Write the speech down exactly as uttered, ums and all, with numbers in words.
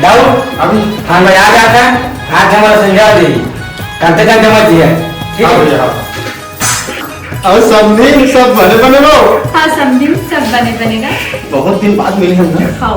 दाऊ, अभी खान भाई आ जाता है, आज हमारा समझा दे, करते करते मत दिया। ठीक है? हाँ भैया, हाँ। और समधी, सब बने बने रहो। हाँ समधी, सब बने बने रहो। बहुत दिन बाद मिले हम ना। हाँ।